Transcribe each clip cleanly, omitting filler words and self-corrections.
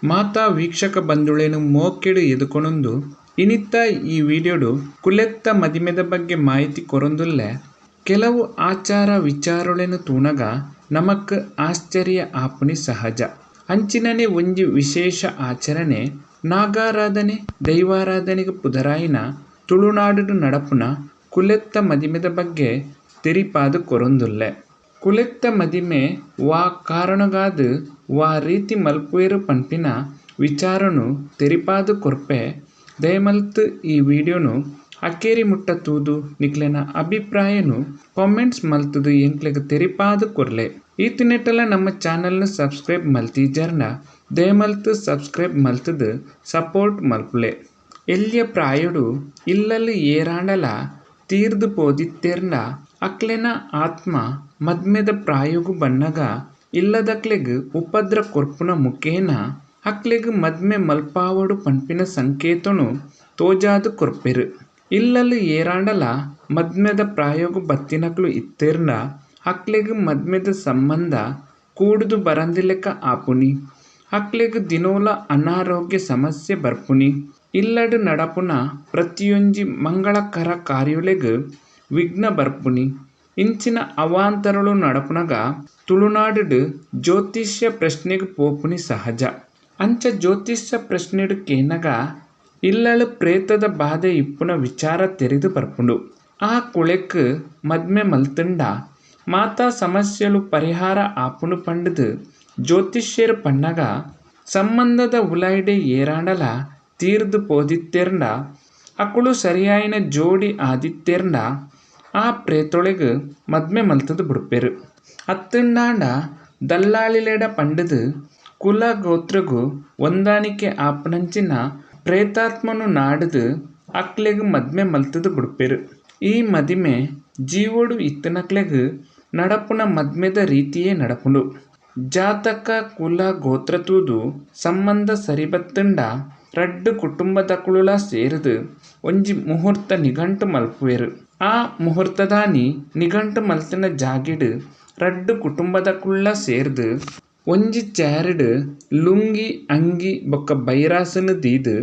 ಮಾತಾ ವೀಕ್ಷಕ ಬಂಧುಳೆನ್ ಮೋಕೆಡ್ ಎದುಕೊನೊಂದು ಇನಿತ ಈ ವಿಡಿಯೋಡು ಕುಲೆತ್ತ ಮದಿಮೆದ ಬಗ್ಗೆ ಮಾಹಿತಿ ಕೊರೊಂದುಲ್ಲೆ. ಕೆಲವು ಆಚಾರ ವಿಚಾರೊಲೆನ್ ತೂನಗ ನಮಕ್ ಆಶ್ಚರ್ಯ ಆಪುನಿ ಸಹಜ. ಅಂಚಿನನೆ ಒಂಜಿ ವಿಶೇಷ ಆಚರಣೆ ನಾಗಾರಾಧನೆ ದೈವಾರಾಧನೆಗ್ ಪುದರಾಯಿನ ತುಳುನಾಡುಡ್ ನಡಪುನ ಕುಲೆತ್ತ ಮದಿಮೆದ ಬಗ್ಗೆ ತೆರಿಪಾದ್ ಕೊರೊಂದುಲ್ಲೆ. ಕುಲೆತ್ತ ಮದಿಮೆ ವಾ ಕಾರಣಗಾದ್ ವಾ ರೀತಿ ಮಲ್ಪುವೆರ್ ಪನ್ಪಿನ ವಿಚಾರನ್ ತೆರಿಪಾದ್ ಕೊರ್ಪೆ. ದಯಮಲ್ತ್ ಈ ವಿಡಿಯೋನು ಅಕೇರಿ ಮುಟ್ಟ ತೂದು ನಿಕ್ಲೆನ ಅಭಿಪ್ರಾಯನ್ ಕಾಮೆಂಟ್ಸ್ ಮಲ್ತುದು ಎಂಕ್ಲೆಗ್ ತೆರಿಪಾದ್ ಕೊರ್ಲೆ. ಈತನೆಟಲ ನಮ್ಮ ಚಾನೆಲ್ ನ್ ಸಬ್ಸ್ಕ್ರೈಬ್ ಮಲ್ತಿಜರ್ಂಡ ದಯಮಲ್ತ್ ಸಬ್ಸ್ಕ್ರೈಬ್ ಮಲ್ತುದು ಸಪೋರ್ಟ್ ಮಲ್ಪುಲೆ. ಎಲ್ಯ ಪ್ರಾಯೊಡು ಇಲ್ಲಲ್ ಏರಾಂಡಲ ತೀರ್ದ್ ಪೋದಿತ್ತೆರ್ಂಡ ಅಕ್ಲೆನ ಆತ್ಮ ಮದ್ಮೆದ ಪ್ರಾಯೊಗು ಬನ್ನಗ ಇಲ್ಲದಕ್ಲೆಗ್ ಉಪದ್ರ ಕೊರ್ಪುನ ಮುಕೇನ ಅಕ್ಲೆಗ್ ಮದ್ಮೆ ಮಲ್ಪಾವೊಡು ಪನ್ಪಿನ ಸಂಕೇತನ್ ತೋಜಾದ್ ಕೊರ್ಪೆರ್. ಇಲ್ಲಲ್ ಏರಾಂಡಲ ಮದ್ಮೆದ ಪ್ರಾಯೊಗು ಬತ್ತಿನಕುಲು ಇತ್ತೆರ್ಂಡ ಅಕ್ಲೆಗ್ ಮದ್ಮೆದ ಸಮ್ಮಂದ ಕೂಡುದು ಬರಂದಿಲೆಕ್ಕ ಆಪುನಿ, ಅಕ್ಲೆಗ್ ದಿನೋಲ ಅನಾರೋಗ್ಯ ಸಮಸ್ಯೆ ಬರ್ಪುನಿ, ಇಲ್ಲಡ್ ನಡಪುನ ಪ್ರತಿಯೊಂಜಿ ಮಂಗಳಕರ ಕಾರ್ಯೊಲೆಗ್ ವಿಘ್ನ ಬರ್ಪುನಿ ಇಂಚಿನ ಅವಾಂತರೊಲು ನಡಪುನಗ ತುಳುನಾಡ್ ಡ್ ಜ್ಯೋತಿಷ್ಯ ಪ್ರಶ್ನೆಗ್ ಪೋಪುನಿ ಸಹಜ. ಅಂಚ ಜ್ಯೋತಿಷ್ಯ ಪ್ರಶ್ನೆಡ್ ಕೇನ್ನಗ ಇಲ್ಲಲ್ ಪ್ರೇತದ ಬಾಧೆ ಇಪ್ಪುನ ವಿಚಾರ ತೆರಿದ್ ಬರ್ಪುಂಡು. ಆ ಕುಲೆಕ್ ಮದ್ಮೆ ಮಲ್ತ್ಂಡ ಮಾತಾ ಸಮಸ್ಯೆಲು ಪರಿಹಾರ ಆಪುಂಡು ಪಂಡ್ದ್ ಜ್ಯೋತಿಷ್ಯೆರ್ ಪನ್ನಗ ಸಮ್ಮಂದದ ಉಲಾಯಿಡೆ ಏರಾಂಡಲ ತೀರ್ದ್ ಪೋದಿತ್ತೆರ್ಂಡ ಅಕುಲು ಸರಿಯಾಯಿನ ಜೋಡಿ ಆದಿತ್ತೆರ್ಂಡ ಆ ಪ್ರೇತೊಲೆಗ್ ಮದ್ಮೆ ಮಲ್ತ್ದ್ ಬುಡ್ಪೆರ್. ಅತ್ತ್ಂಡ ದಲ್ಲಾಳಿಲೆಡ ಪಂಡ್ದ್ ಕುಲ ಗೋತ್ರೊಗು ಹೊಂದಾಣಿಕೆ ಆಪುನಂಚಿನ ಪ್ರೇತಾತ್ಮನ್ ನಾಡ್ದ್ ಅಕ್ಲೆಗ್ ಮದ್ಮೆ ಮಲ್ತ್ದ್ ಬುಡ್ಪೆರ್. ಈ ಮದಿಮೆ ಜೀವೊಡು ಇತ್ತಿನಕ್ಲೆಗ್ ನಡಪುನ ಮದ್ಮೆದ ರೀತಿಯೇ ನಡಪುಂಡು. ಜಾತಕ, ಕುಲ, ಗೋತ್ರ ತೂದು ಸಮ್ಮಂದ ಸರಿ ಬತ್ತ್ಂಡ ರಡ್ಡ್ ಕುಟುಂಬದಕುಲುಲ ಸೇರ್ದ್ ಒಂಜಿ ಮುಹೂರ್ತ ನಿಗಂಟ್ ಮಲ್ಪುವೆರ್. ಆ ಮುಹೂರ್ತದಾನಿ ನಿಗಂಟ್ ಮಲ್ತಿನ ಜಾಗೆಡ್ ರಡ್ಡ್ ಕುಟುಂಬದಕುಲ್ಲ ಸೇರ್ದ್ ಒಂಜಿ ಚಾರ್ ಡ್ ಲುಂಗಿ, ಅಂಗಿ ಬೊಕ್ಕ ಬೈರಾಸ್ ನ್ ದೀದ್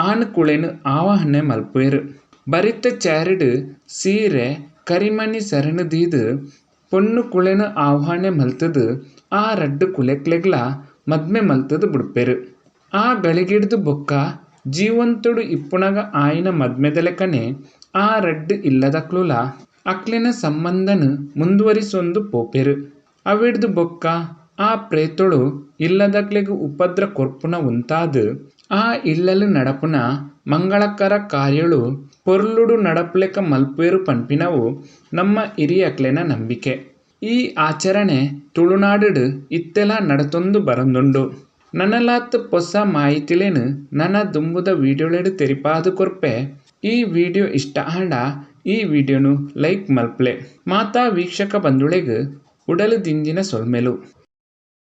ಆನ್ ಕುಲೆನ್ ಆವಾಹನೆ ಮಲ್ಪುವೆರ್. ಬರಿತ್ತ ಚಾರ್ ಡ್ ಸೀರೆ, ಕರಿಮಣಿ ಸರನ್ ದೀದ್ ಪೊಣ್ಣು ಕುಲೆನ್ ಆಹ್ವಾನೆ ಮಲ್ತ್ ದ್ ಆ ರಡ್ಡ್ ಕುಲೆಕ್ಲೆಗ್ಲಾ ಮದ್ಮೆ ಮಲ್ತ್ ದ್ ಬುಡ್ಪೆರ್. ಆ ಗಳಿಗೆಡ್ದ್ ಬೊಕ್ಕ ಜೀವಂತೊಡು ಇಪ್ಪುನಗ ಆಯಿನ ಮದ್ಮೆದಲೆಕನೆ ಆ ರಡ್ಡ್ ಇಲ್ಲದಕುಲುಲ ಅಕ್ಲೆನ ಸಮ್ಮಂದನ್ ಮುಂದುವರಿಸೊಂದು ಪೋಪೆರ್. ಅವೆಡ್ದ್ ಬೊಕ್ಕ ಆ ಪ್ರೇತೊಲು ಇಲ್ಲದಕ್ಲೆಗ್ ಉಪದ್ರ ಕೊರ್ಪುನ ಉಂತಾದ್ ಆ ಇಲ್ಲಲ್ ನಡಪುನ ಮಂಗಳಕರ ಕಾರ್ಯೊಲು ಪೊರ್ಲುಡು ನಡಪುಲೆಕ ಮಲ್ಪುವೆರ್ ಪನ್ಪಿನವು ನಮ್ಮ ಹಿರಿಯಕ್ಲೆನ ನಂಬಿಕೆ. ಈ ಆಚರಣೆ ತುಳುನಾಡ್ ಡ್ ಇತ್ತೆಲ ನಡತೊಂದು ಬರೊಂದುಂಡು. ನನಲಾತ್ ಪೊಸ ಮಾಹಿತಿಲೆನ್ ನನ ದುಂಬುದ ವಿಡಿಯೋಲೆಡ್ ತೆರಿಪಾದ್ ಕೊರ್ಪೆ. ಈ ವಿಡಿಯೋ ಇಷ್ಟ ಆಂಡ ಈ ವಿಡಿಯೋನು ಲೈಕ್ ಮಲ್ಪುಲೆ. ಮಾತಾ ವೀಕ್ಷಕ ಬಂಧುಲೆಗ್ ಉಡಲ್ ದಿಂಜಿನ ಸೊಲ್ಮೆಲು.